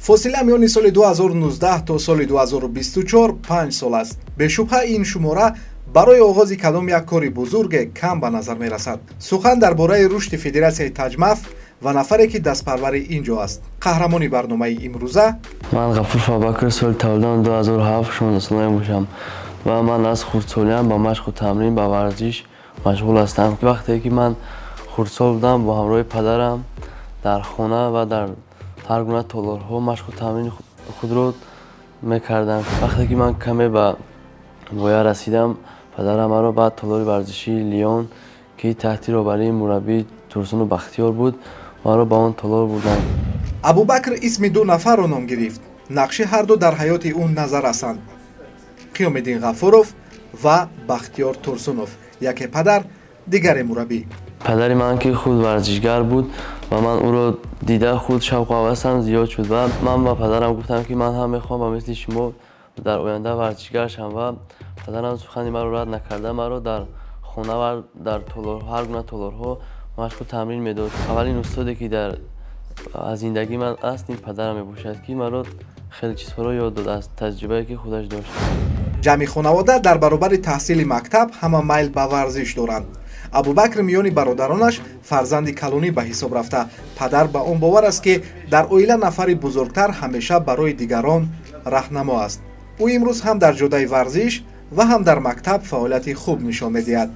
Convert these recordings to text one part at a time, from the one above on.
Фосила миёни соли 2019 то соли 2024 5 сол аст. Бешубҳа ин шумора барои оғози кадом як кори бузурге кам ба назар мерасад. Сухан дар бораи рушди федератсияи Таҷмаф ва нафаре ки дастпарвари ин ҷо аст. Қаҳрамони барномаи имрӯза ман Ғафуров Абубакр, соли таваллудам 2007, 16 сола мебошам ва ман аз хурдсолиам ба машқу тамрин, ба варзиш машғул ҳастам. Вақте ки ман хурдсол будам, бо ҳамроҳи падарам дар хона ва дар ҳар гуна толорҳо машқу тамрини худро мекардам. Вақте ки ман каме ба воя расидам, падарам маро ба толори варзишии Лион, ки таҳти роҳбарии мураббӣ Турсуну Бахтиёр буд, маро ба он толор бурданд. Абубакр исми ду нафарро ном гирифт. Нақши ҳарду дар ҳаёти ӯ назар ҳастанд: Қиёмиддин Ғафуров ва Бахтиёр Турсунов, яке падар, дигаре мураббӣ. Падари ман, ки худ варзишгар буд ва ман ӯро дида худ шавқу ҳавасам зиёд шуд ва ман ба падарам гуфтам, ки ман ҳам мехоҳам ба мисли шумо дар оянда варзишгар шавам ва падарам сухани маро рад накарда, маро дар хона ва дар ҳар гуна толорҳо машқу тамрин медод. Аввалин устоде, ки дар аз зиндагии ман аст, ин падарам мебошад, ки маро хеле чизҳоро ёд дод аз таҷрибае, ки худаш дошт. Ҷамъи хонавода дар баробари таҳсили мактаб ҳама майл ба варзиш доранд. Абубакр миёни бародаронаш фарзанди калонӣ ба ҳисоб рафта, падар ба он бовар аст, ки дар оила нафари бузургтар ҳамеша барои дигарон раҳнамо аст. Ӯ имрӯз ҳам дар ҷодаи варзиш ва ҳам дар мактаб фаъолияти хуб нишон медиҳад.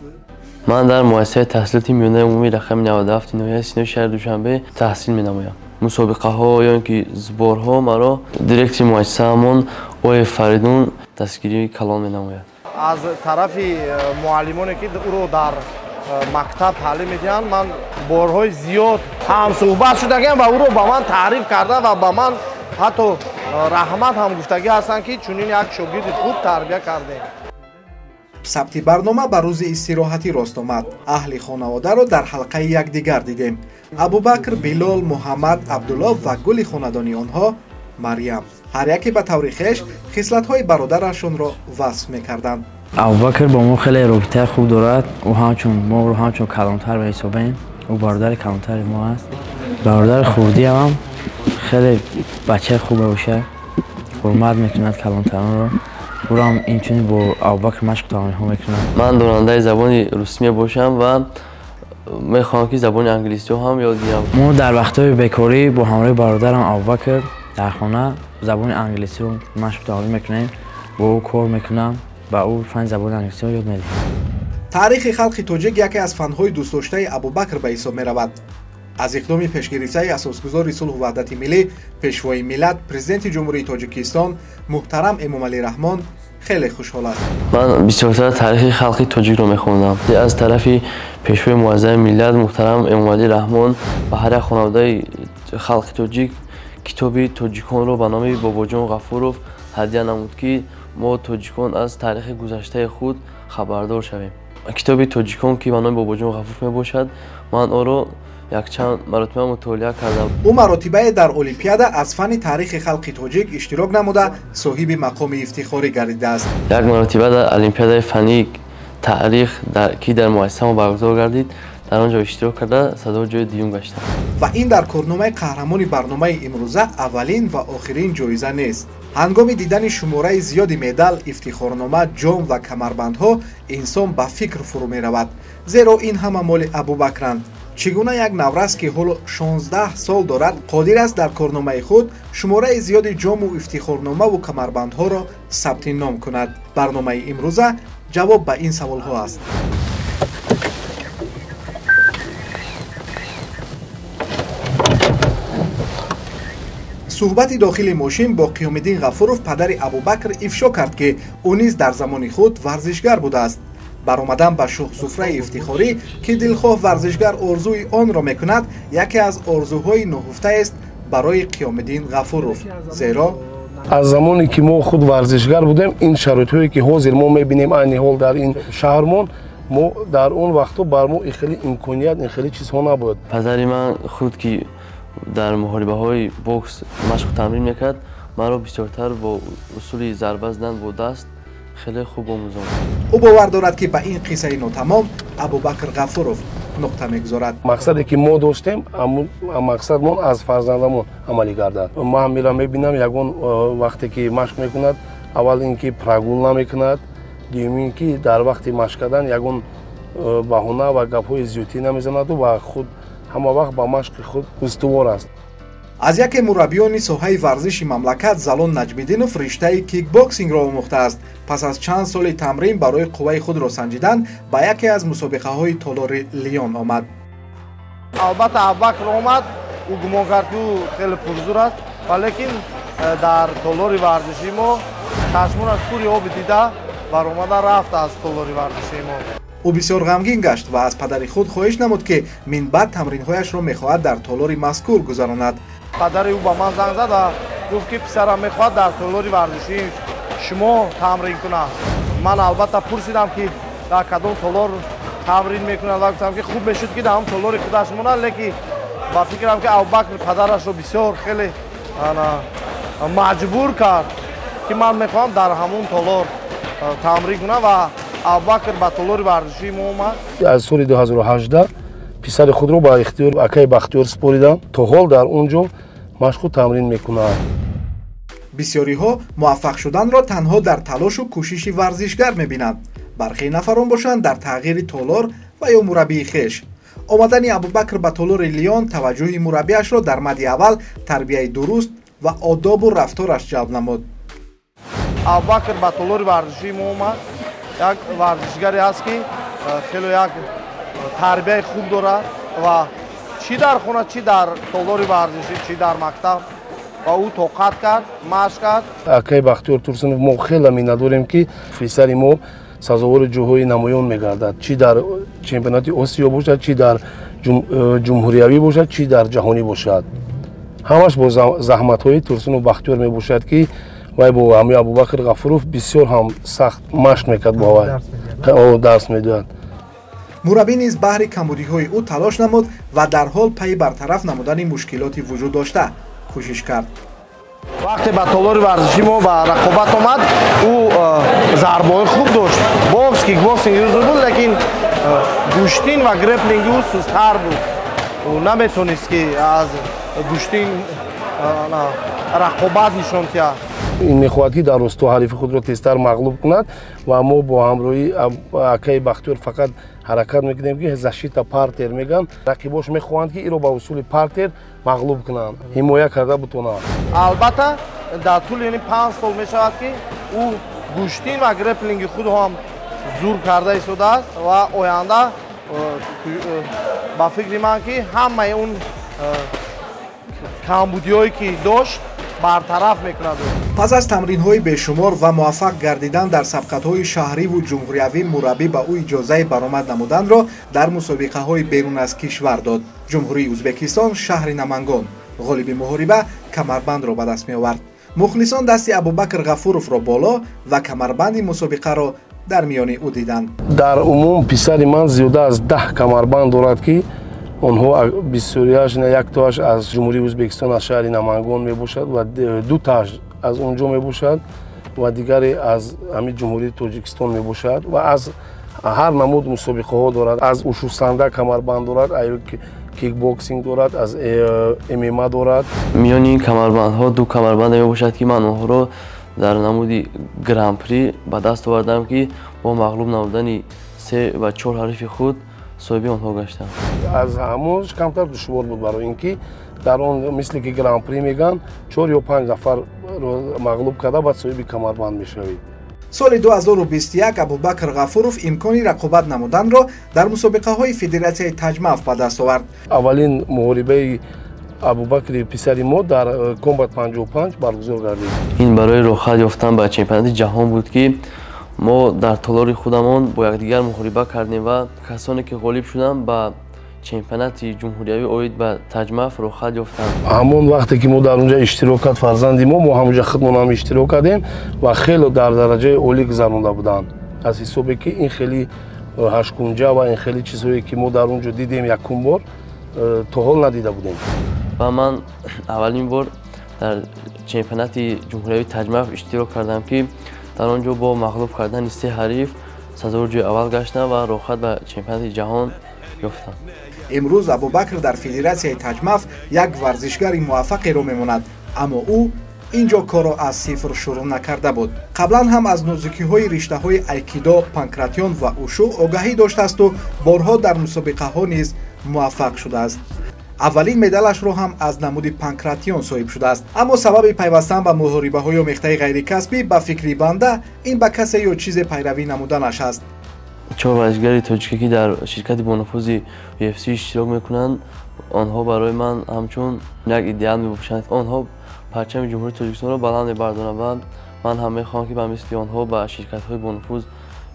Ман дар муассисаи таҳсилоти миёнаи умумии рақами 97 ноҳияи Синои шаҳри Душанбе таҳсил менамоям. Мусобиқаҳо ё ин ки сборҳо маро директори муассисаамон Оев Фаридун дастгирии калон менамояд. Аз тарафи муаллимоне, ки ӯро дар мактаб таълим медиҳанд, ман борҳои зиёд ҳамсӯҳбат шудагиам ва ӯро ба ман таъриф карда ва ба ман ҳатто раҳмат ҳам гуфтагӣ ҳастанд, ки чунин як шогирди хуб тарбия кардем. Сабти барнома ба рӯзи истироҳатӣ рост омад. Аҳли хонаводаро дар ҳалқаи якдигар дидем: Абубакр, Билол, Муҳаммад, Абдулло ва гули хонадони онҳо Марьям. Ҳар яке ба таври хеш хислатҳои бародарашонро васф мекарданд. Абубакр бо мо хеле робитаи хуб дорад. Ӯ ҳамчун моро ҳамчун калонтар меҳисобем. Ӯ бародари калонтари мо аст. Бародари хурдиам хеле бачаи хубе бошад, ҳурмат мекунад калонтаронро. Ӯрам инчунин бо Абубакр машқу тамринҳо мекунад. Ман донандаи забони русӣ мебошам ва мехоҳам, ки забони англисиро ҳам ёд гирам. Мо дар вақтҳои бекорӣ бо ҳамроҳи бародарам Абубакр дар хона забони англисиро машқу тамрин мекунем. Бо ӯ кор мекунам, ба ӯ фанни забони англисиро ёд медиҳам. Таърихи халқи тоҷик яке аз фанҳои дӯстдоштаи Абубакр ба ҳисоб меравад. Аз иқдоми пешгирифтаи асосгузори сулҳу ваҳдати миллӣ, пешвои миллат, Президенти Ҷумҳурии Тоҷикистон муҳтарам Эмомалӣ Раҳмон хеле хушҳол аст. Ман бисёртар таърихи халқи тоҷикро мехондам. Аз тарафи пешвои муаззами миллат муҳтарам Эмомалӣ Раҳмон ба ҳар як хонаводаи халқи тоҷик китоби тоҷиконро ба номи Бобоҷон Ғафуров ҳадя намуд, ки мо тоҷикон аз таърихи гузаштаи худ хабардор шавем. Китоби тоҷикон, ки ба номи Бобоҷон Ғафуров мебошад, ман онро якчанд маротиба мутолиа кардам. Ӯ маротибае дар олимпиада аз фанни таърихи халқи тоҷик иштирок намуда, соҳиби мақоми ифтихорӣ гардидааст. Як маротиба дар олимпиадаи фаннии таърих, ки дар муассисамо баргузор гардид, дар он ҷо иштирок карда, сазовори ҷои дуюм гаштам. Ва ин дар корномаи қаҳрамони барномаи имрӯза аввалин ва охирин ҷоиза нест. Ҳангоми дидани шумораи зиёди медал, ифтихорнома, ҷом ва камарбандҳо инсон ба фикр фурӯ меравад, зеро ин ҳама моли Абубакранд. Чӣ гуна як наврас, ки ҳоло 16 сол дорад, қодир аст дар корномаи худ шумораи зиёди ҷому ифтихорномаву камарбандҳоро сабти ном кунад? Барномаи имрӯза ҷавоб ба ин саволҳо аст. Суҳбати дохили мошин бо Қиёмиддин Ғафуров, падари Абубакр, ифшо кард, ки ӯ низ дар замони худ варзишгар будааст. Баромадан ба шӯҳсуфраи ифтихорӣ, ки дилхоҳ варзишгар орзуи онро мекунад, яке аз орзуҳои нуҳуфтаест барои Қиёмиддин Ғафуров, зеро аз замоне ки мо худ варзишгар будем, ин шароитҳое, ки ҳозир мо мебинем айни ҳол дар ин шаҳрмон, мо дар он вақтҳо бар мо ин хеле имконият, ин хеле чизҳо набуд. Падари ман худ, ки дар муҳорибаҳои бокс машқу тамрин мекард, маро бисёртар бо усули зарба задан бо даст хеле хуб омӯзонд. Ӯ бовар дорад, ки ба ин қиссаи нотамом Абубакр Ғафуров Нуқта мегузорад. Мақсаде ки мо доштем, мақсадмон аз фарзандамон амалӣ гардад. Ман мера мебинам, ягон вақте ки машқ мекунад, аввал ин ки прогул намекунад, дуюм ин ки дар вақти машқ кардан ягон баҳона ва гапҳои зиёдтӣ намезанаду ва худ ҳама вақт ба машқи худ устувор аст. Аз яке мураббиёни соҳаи варзиши мамлакат Залон Наҷмиддинов риштаи кикбоксингро омӯхтааст. Пас аз чанд соли тамрин барои қувваи худро санҷидан ба яке аз мусобиқаҳои толори Лион омад. Албатта, Абубакр омад, ӯ гумон кард, ки ӯ хеле пурзур аст, валекин дар толори варзишии мо чашмонаш пури оби дида баромада рафт аз толори варзишии мо. Ӯ бисёр ғамгин гашт ва аз падари худ хоҳиш намуд, ки минбаъд тамринҳояшро мехоҳад дар толори мазкур гузаронад. Падари ӯ ба ман занг зад ва гуфт, ки писарам мехоҳад дар толори варзишии шумо тамрин кунад. Ман албатта пурсидам, ки дар кадом толор тамрин мекунад, ва гуфтам, ки хуб мешуд, ки дар ҳам толори худаш монад, лекин ба фикрам, ки Абубакр падарашро бисёр хеле маҷбур кард, ки ман мехоҳам дар ҳамон толор тамрин кунам, ва Абубакр ба толори варзишии мо омад. Аз соли 2018 писари худро ба ихтиёр акаи Бахтиёр супоридам, то ҳол дар он ҷо машқу тамрин мекунад. Бисёриҳо муваффақ шуданро танҳо дар талошу кӯшиши варзишгар мебинанд. Бархе нафарон бошанд, дар тағйири толор ва ё мураббии хеш. Омадани Абубакр ба толори Лион таваҷҷӯҳи мураббиашро дар мадди аввал тарбияи дуруст ва одобу рафтораш ҷалб намуд. Абубакр ба толори варзишии мо омад, як варзишгаре ҳаст, ки хеле як тарбияи хуб дорад, ва чӣ дар хона, чӣ дар толори варзишӣ, чӣ дар мактаб, ва ӯ тоқат кард, машқ кард. Акаи Бахтиёр Турсунов, мо хеле миннатдорем, ки писари мо сазовори ҷойҳои намоён мегардад, чӣ дар чемпионати Осиё бошад, чӣ дар ҷумҳуриявӣ бошад, чӣ дар ҷаҳонӣ бошад. Ҳамаш бо заҳматҳои Турсунов Бахтиёр мебошад, ки вай бо ҳамин Абубакр Ғафуров бисёр ҳам сахт машқ мекард, бо вай дарс медиҳад. Мураббӣ низ баҳри камбудиҳои ӯ талош намуд ва дарҳол пайи бартараф намудани мушкилоти вуҷуд дошта кӯшиш кард. Вақте ба толори варзиши мо ба рақобат омад, ӯ зарбаҳои хуб дошт, бокс, кикбоксинг зуд буд, лекин гӯштин ва греплинги ӯ сусттар буд. Ӯ наметонист, ки аз гӯштин рақобат нишон диҳад. Ин мехоҳад, ки дар росто ҳарифи худро тезтар мағлуб кунад, ва мо бо ҳамроҳии акаи Бахтиёр фақат ҳаракат мекунем, ки защита партер мегӯянд. Рақибош мехоҳанд, ки иро ба усули партер мағлуб кунанд, ҳимоя карда бутонанд. Албатта, дар тӯли ин 5 сол мешавад, ки ӯ гӯштин ва греплинги худро ҳам зур карда истодааст, ва оянда ба фикри ман, ки ҳамаи он камбудиҳое, ки дошт, бартараф мекунад. Пас аз тамринҳои бешумор ва муваффақ гардидан дар сабқатҳои шаҳриву ҷумҳуриявӣ, мураббӣ ба ӯ иҷозаи баромад намуданро дар мусобиқаҳои берун аз кишвар дод. Ҷумҳурии Ӯзбекистон, шаҳри Намангон. Ғолиби муҳориба камарбандро ба даст меовард. Мухлисон дасти Абубакр Ғафуровро боло ва камарбанди мусобиқаро дар миёни ӯ диданд. Дар умум писари ман зиёда аз 10 камарбанд дорад, ки онҳо бисёриаш, яктоаш аз Ҷумҳурии Ӯзбекистон, аз шаҳри Намангон мебошад, ва дутааш аз он ҷо мебошад, ва дигаре аз ҳамин Ҷумҳурии Тоҷикистон мебошад, ва аз ҳар намуд мусобиқаҳо дорад. Аз ушусанда камарбанд дорад, кикбоксинг дорад, аз ММА дорад. Миёни ин камарбандҳо ду камарбанде мебошад, ки ман онҳоро дар намуди гран-при ба даст овардам, ки бо мағлуб намудани се ва чор ҳарифи худ соҳиби онҳо гаштам. Аз ҳамонш камтар душвор буд, барои ин ки дар он, мисле ки гран-при мегӯянд, чор ё панҷ нафар мағлуб карда, баъд соҳиби камарбанд мешавӣ. Соли 2021 Абубакр Ғафуров имкони рақобат намуданро дар мусобиқаҳои Федератсияи Таҷмаф ба даст овард. Аввалин муҳорибаи Абубакри писари мо дар Комбат 55 баргузор гардид. Ин барои роҳхат ёфтан ба чемпионати ҷаҳон буд, ки мо дар толори худамон бо якдигар муҳориба кардем, ва касоне ки ғолиб шуданд, ба чемпионати ҷумҳуриявӣ оид ба таҷмаф роҳхат ёфтанд. Ҳамон вақте ки мо дар онҷа иштирок кард фарзанди мо, мо ҳамонҷа худмон ҳам иштирок кардем ва хеле дар дараҷаи олӣ гузаронда буданд, аз ҳисобе ки ин хеле ҳашткунҷа ва ин хеле чизҳое, ки мо дар он ҷо дидем, якум бор то ҳол надида будем. Ва ман аввалин бор дар чемпионати ҷумҳуриявии таҷмаф иштирок кардам, ки дар он ҷо бо мағлуб кардани се ҳариф сазовори ҷои аввал гаштам ва роҳхат ба чемпионати ҷаҳон ёфтам. Имрӯз Абубакр дар федератсияи Таҷмаф як варзишгари муваффақеро мемонад, аммо ӯ ин ҷо корро аз сифр шурӯъ накарда буд. Қаблан ҳам аз нозукиҳои риштаҳои айкидо, панкратион ва ушу огаҳӣ доштаасту борҳо дар мусобиқаҳо низ муваффақ шудааст. Аввалин медалашро ҳам аз намуди панкратион соҳиб шудааст. Аммо сабаби пайвастан ба муҳорибаҳои омехтаи ғайрикасбӣ ба фикри банда ин ба касе ё чизе пайравӣ намуданаш аст. Чор варзишгари тоҷике, ки дар ширкати бонуфузи UFC иштирок мекунанд, онҳо барои ман ҳамчун як идеал мебошанд. Онҳо парчами Ҷумҳурии Тоҷикистонро баланд мебардоранд ва ман ҳам мехоҳам, ки ба мисли онҳо ба ширкатҳои бонуфуз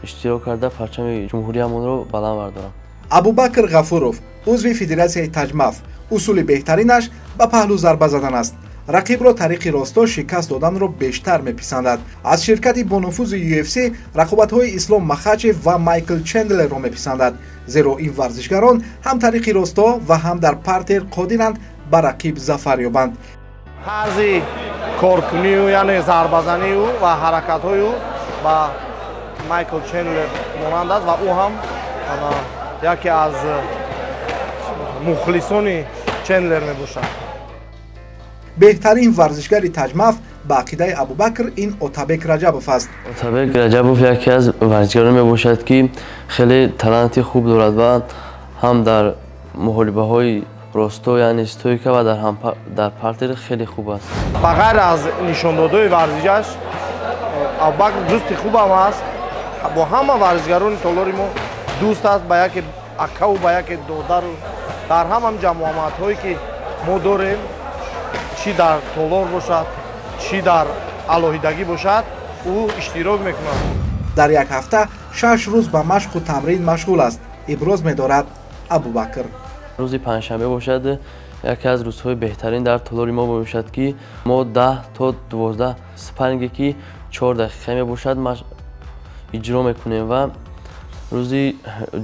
иштирок карда, парчами ҷумҳуриямонро баланд бардорам. Абубакр Ғафуров, узви федератсияи Таҷмаф, усули беҳтаринаш ба паҳлӯ зарба задан аст. Рақибро тариқи росто шикаст доданро бештар меписандад. Аз ширкати бонуфузи UFC рақобатҳои Ислом Махачев ва Майкл Чендлерро меписандад, зеро ин варзишгарон ҳам тариқи росто ва ҳам дар партер қодиранд ба рақиб зафар ёбанд. Тарзи коркунию, яъне зарбазанию ва ҳаракатҳою ба Майкл Чендлер монанд аст ва ӯ ҳам яке аз мухлисони Чендлер мебошад. Беҳтарин варзишгари Таҷмаф ба ақидаи Абубакр ин Отабек Раҷабов аст. Отабек Раҷабов яке аз варзишгарон мебошад, ки хеле таланти хуб дорад ва ҳам дар муҳорибаҳои росто, яъне стойка, ва дар партер хеле хуб аст. Ба ғайр аз нишондодҳои варзишаш, Абубакр дӯсти хубам аст. Бо ҳама варзишгарони толори мо дӯст аст, ба яке акаву ба яке додару. Дар ҳамам ҷамоатҳое, ки мо дорем, чӣ дар толор бошад, чӣ дар алоҳидагӣ бошад, ӯ иштирок мекунад. Дар як ҳафта 6 рӯз ба машқу тамрин машғул аст, иброз медорад Абубакр. Рӯзи панҷшанбе бошад, яке аз рӯзҳои беҳтарин дар толори мо мебошад, ки мо 10 то 12 спарринге, ки 4 дақиқа мебошад, иҷро мекунем ва рӯзи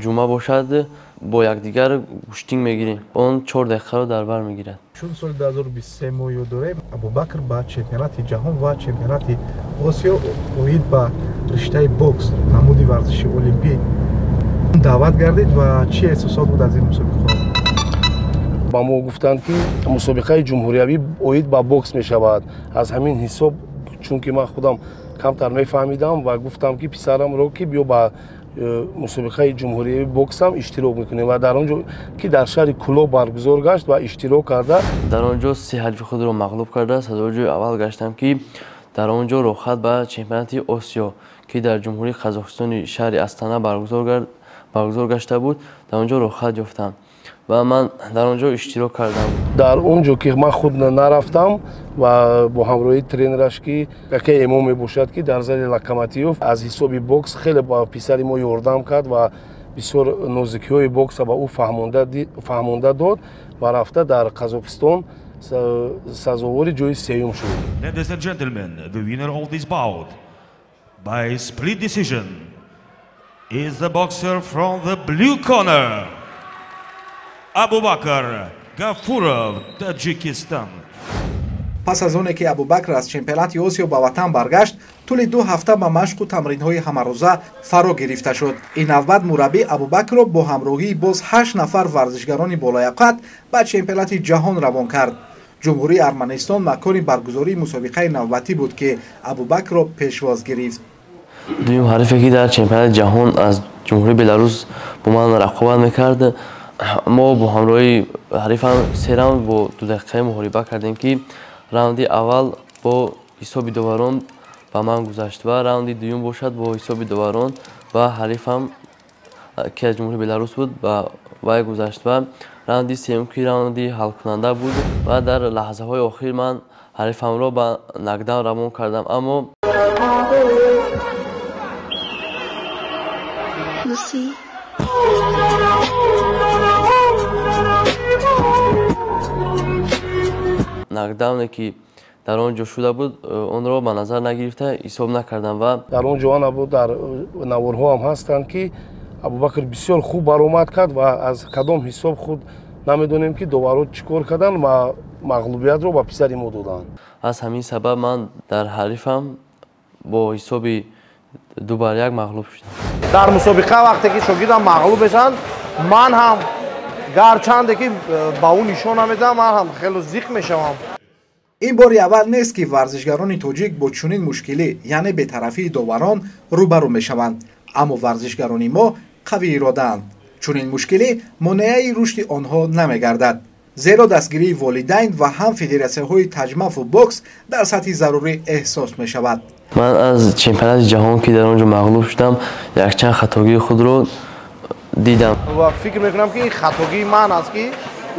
ҷумъа бошад, бо якдигар гӯштинг мегирем. Он 4 дақиқаро дар бар мегирад. Чун соли 2023 мо ёд дорем, Абубакр ба чемпионати ҷаҳон ва чемпионати Осиё оид ба риштаи бокс, намуди варзиши олимпӣ, даъват гардид ва чӣ эҳсосот буд аз ин мусобиқаҳо? Ба мо гуфтанд, ки мусобиқаи ҷумҳуриявӣ оид ба бокс мешавад. Аз ҳамин ҳисоб, чунки ман худам камтар мефаҳмидам ва гуфтам, ки писарамро, ки биё, ба мусобиқаи ҷумҳуриявии боксам иштирок мекунем, ва дар он ҷо, ки дар шаҳри Кӯлоб баргузор гашт ва иштирок карда. Дар он ҷо се ҳарифи худро мағлуб карда, сазовори ҷои аввал гаштам, ки дар он ҷо роҳхат ба чемпионати Осиё, ки дар Ҷумҳурии Қазоқистони шаҳри Астана баргузор гашта буд, дар он ҷо роҳхат ёфтам ва ман дар он ҷо иштирок кардам. Дар он ҷо, ки ман худ нарафтам ва бо ҳамроҳии тренераш, ки яке Эмом мебошад, ки дар зали Локомотив, аз ҳисоби бокс хеле ба писари мо ёрдам кард ва бисёр нозукиҳои бокса ба ӯ фаҳмонда дод ва рафта дар Қазоқистон сазовори ҷои сеюм шуд. Ladies and gentlemen, the winner of this bout by split decision is the boxer from the blue corner, Abubakar Gafurov, Tajikistan. Пас аз оне ки Абубакр аз чемпионати Осиё ба ватан баргашт, тӯли 2 ҳафта ба машқу тамринҳои ҳамарӯза фаро гирифта шуд. Ин навбат мураббӣ Абубакрро бо ҳамроҳии боз ҳашт нафар варзишгарони болояқат ба чемпионати ҷаҳон равон кард. Ҷумҳурии Арманистон макони баргузории мусобиқаи навбатӣ буд, ки Абубакрро пешвоз гирифт. Дуюм ҳарифе, ки дар чемпионати ҷаҳон аз Ҷумҳурии Беларус бо ман рақобат мекард, мо бо ҳамроҳии ҳарифам се раунд бо 2 дақиқаи муҳориба кардем, ки раунди аввал бо ҳисоби доварон ба ман гузашт ва раунди дуюм бошад, бо ҳисоби доварон ба ҳарифам, ки аз Ҷумҳурии Беларус буд, ба вай гузашт ва раунди сеюм, ки раунди ҳалкунанда буд ва дар лаҳзаҳои охир ман ҳарифамро ба нокдаун равон кардам, аммо Lucy. Нокдауне, ки дар он ҷо шуда буд, онро ба назар нагирифта ҳисоб накардам ва Дар он ҷо ана буд, дар наворҳо ҳам ҳастанд, ки Абубакр бисёр хуб баромад кард ва аз кадом ҳисоб худ намедонем, ки доварҳо чӣ кор карданд ва мағлубиятро ба писари мо доданд. Аз ҳамин сабаб ман дар ҳарифам бо ҳисоби 2 бар 1 мағлуб шудам. Дар мусобиқа вақте ки шогирдам мағлуб мешаванд. Ман ҳам гарчанде ки ба ӯ нишон намедиҳам, ман ҳам хеле зиқ мешавам. Ин бори аввал нест, ки варзишгарони тоҷик бо чунин мушкилӣ, яъне бетарафии доварон, рӯбарӯ мешаванд. Аммо варзишгарони мо қавӣ иродаанд. Чунин мушкилӣ монеаи рушди онҳо намегардад, зеро дастгирии волидайн ва ҳам федератсияҳои таҷмафу бокс дар сатҳи зарурӣ эҳсос мешавад. Ман аз чемпионати ҷаҳон, ки дар он ҷо мағлуб шудам, якчанд хатогии худро дидам. Ва фикр мекунам, ки ин хатогии ман аст, ки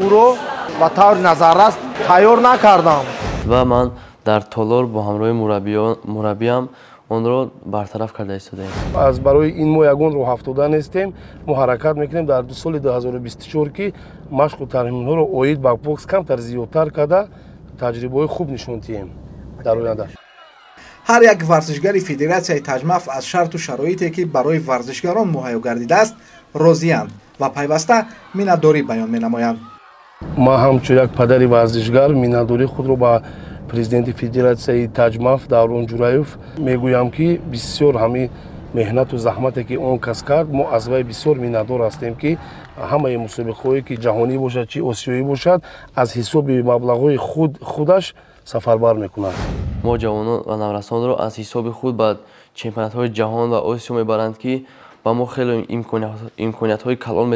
ӯро ба таври назаррас тайёр накардам. Ва ман дар толор бо ҳамроҳи мураббиям онро бартараф карда истодаем. Аз барои ин мо ягон роҳафтода нестем. Мо ҳаракат мекунем дар соли 2024, ки машқу тамринҳоро оид ба бокс камтар зиёдтар карда, таҷрибаҳои хуб нишон диҳем дар оянда. Ҳар як варзишгари федератсияи таҷмаф аз шарту шароите, ки барои варзишгарон муҳайё гардидааст, розиянд ва пайваста миннатдорӣ баён менамоянд. Ман ҳамчун як падари варзишгар миннатдории худро ба президенти федератсияи таҷмаф Даврон Ҷураев мегӯям, ки бисёр ҳамин меҳнату заҳмате, ки он кас кард, мо аз вай бисёр миннатдор ҳастем, ки ҳамаи мусобиқаҳое, ки ҷаҳонӣ бошад, чи осиёӣ бошад, аз ҳисоби маблағҳои худаш сафарбар мекунад. Мо ҷавонон ва наврасонро аз ҳисоби худ ба чемпионатҳои ҷаҳон ва осиё мебаранд, ки ба мо хеле имкониятҳои калон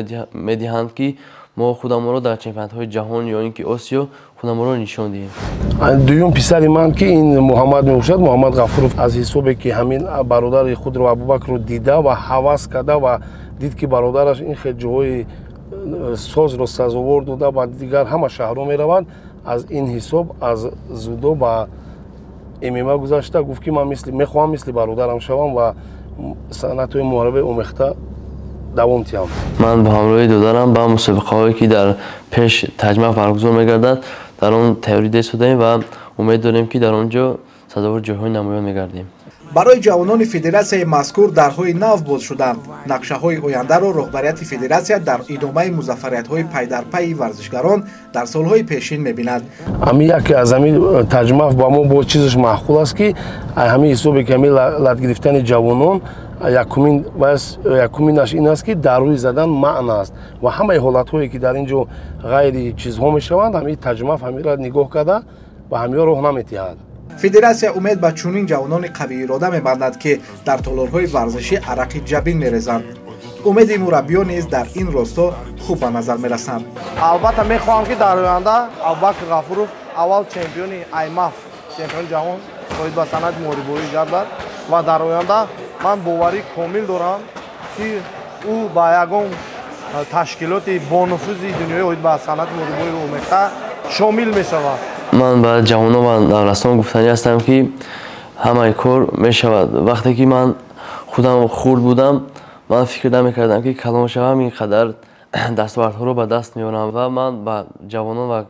медиҳанд, ки мо худамонро дар чемпионатҳои ҷаҳон ё ин ки осиё худамонро нишон диҳем. Дуюм писари ман, ки ин Муҳаммад мебошад, Муҳаммад Ғафуров, аз ҳисобе ки ҳамин бародари худро Абубакрро дида ва ҳавас карда ва дид, ки бародараш ин хел ҷоҳои созро сазовор дода, ба дигар ҳама шаҳрҳо меравад, аз ин ҳисоб аз зудо ба ММА гузашта, гуфт, ки ман мехоҳам мисли бародарам шавам ва санъатҳои муҳорибаи омехта давом диҳам. Ман бо ҳамроҳи додарам ба мусобиқаҳое, ки дар пеш таҷмаф баргузор мегардад, дар он тайёрӣ истодаем ва умед дорем, ки дар он ҷо сазовори ҷойҳои намоён мегардем. Барои ҷавонони федератсияи мазкур дарҳои нав боз шуданд. Нақшаҳои ояндаро роҳбарияти федератсия дар идомаи музаффариятҳои пайдарпайи варзишгарон дар солҳои пешин мебинад. Ҳамин яке аз ҳамин таҷмаф ба мо бо чизаш маъқул аст, ки ҳамин ҳисобе ки ҳамин лат гирифтани ҷавонон, якуминаш ин аст, ки дар рӯи задан маън аст ва ҳамаи ҳолатҳое, ки дар ин ҷо ғайри чизҳо мешаванд, ҳамин таҷмаф ҳаминро нигоҳ карда, ба ҳамиҳо роҳ наметиҳад. Федератсия умед ба чунин ҷавонони қавиирода мебандад, ки дар толорҳои варзишӣ арақи ҷабин мерезанд. Умеди мураббиён низ дар ин росто хуб ба назар мерасанд. Албатта, мехоҳам, ки дар оянда Абубакр Ғафуров аввал чемпиони аймаф, чемпиони ҷаҳон оид ба санъати муҳорибавӣ гардад ва дар оянда ман боварии комил дорам, ки ӯ ба ягон ташкилоти бонуфузи дунёӣ оид ба санъати муҳорибавии омехта шомил мешавад. Ман ба ҷавонон ва наврасон гуфтанӣ ҳастам, ки ҳамаи кор мешавад. Вақте ки ман худам хурд будам, ман фикр намекардам, ки калон шавам, ин қадар дастовардҳоро ба даст меорам. Ва ман ба ҷавонон ва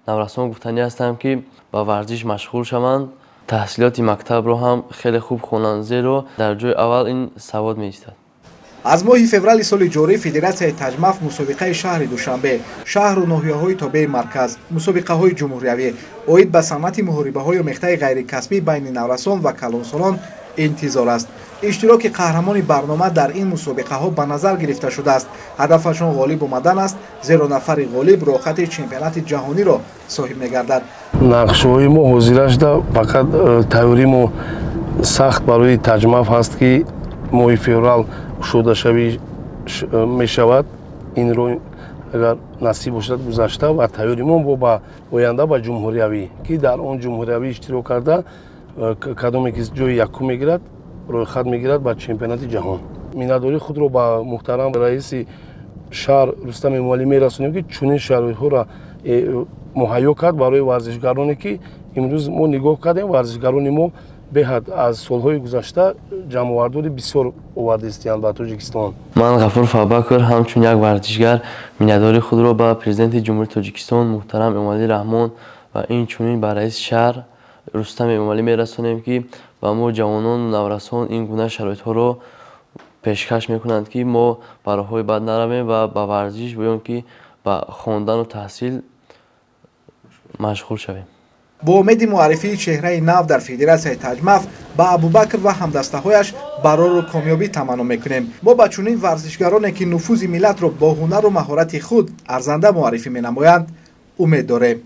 наврасон гуфтанӣ ҳастам, ки ба варзиш машғул шаванд, таҳсилоти мактабро ҳам хеле хуб хонанд, зеро дар ҷои аввал ин савод меистад. Аз моҳи феврали соли ҷорӣ федератсияи таҷмаф мусобиқаи шаҳри Душанбе, шаҳру ноҳияҳои тобеи марказ, мусобиқаҳои ҷумҳуриявӣ оид ба санъати муҳорибаҳои омехтаи ғайрикасбӣ байни наврасон ва калонсолон интизор аст. Иштироки қаҳрамони барнома дар ин мусобиқаҳо ба назар гирифта шудааст. Ҳадафашон ғолиб омадан аст, зеро нафари ғолиб роҳхати чемпионати ҷаҳониро соҳиб мегардад. Нақшаҳои мо ҳозира шуда, фақат тайёрии мо сахт барои таҷмаф ҳаст, ки моҳи феврал кушодашавӣ мешавад. Инро агар насиб бошад, гузашта ва тайёри мо бо ба оянда ба ҷумҳуриявӣ, ки дар он ҷумҳуриявӣ иштирок карда, кадоме ки ҷои якум мегирад, рӯйхат мегирад ба чемпионати ҷаҳон. Миннатдории худро ба муҳтарам раиси шаҳр Рустам Эмомалӣ мерасонем, ки чунин шароитҳоро муҳайё кард барои варзишгароне, ки имрӯз мо нигоҳ кардем, варзишгарони мо беҳад аз солҳои гузашта ҷамъовардори бисёр овардаистиянд ба Тоҷикистон. Ман, Ғафуров Абубакр, ҳамчун як варзишгар миннатдории худро ба президенти Ҷумҳурии Тоҷикистон муҳтарам Эмомалӣ Раҳмон ва инчунин ба раиси шаҳр Рустам Эмомалӣ мерасонем, ки ба мо ҷавонону наврасон ин гуна шароитҳоро пешкаш мекунанд, ки мо ба роҳҳои бад наравем ва ба варзиш ё ин ки ба хондану таҳсил машғул шавем. Бо умеди муаррифии чеҳраи нав дар федератсияи таҷмаф ба Абубакр ва ҳамдастаҳояш Барору комёбӣ таманно мекунем. Мо ба чунин варзишгароне, ки нуфузи миллатро бо ҳунару маҳорати худ арзанда муаррифӣ менамоянд, умед дорем.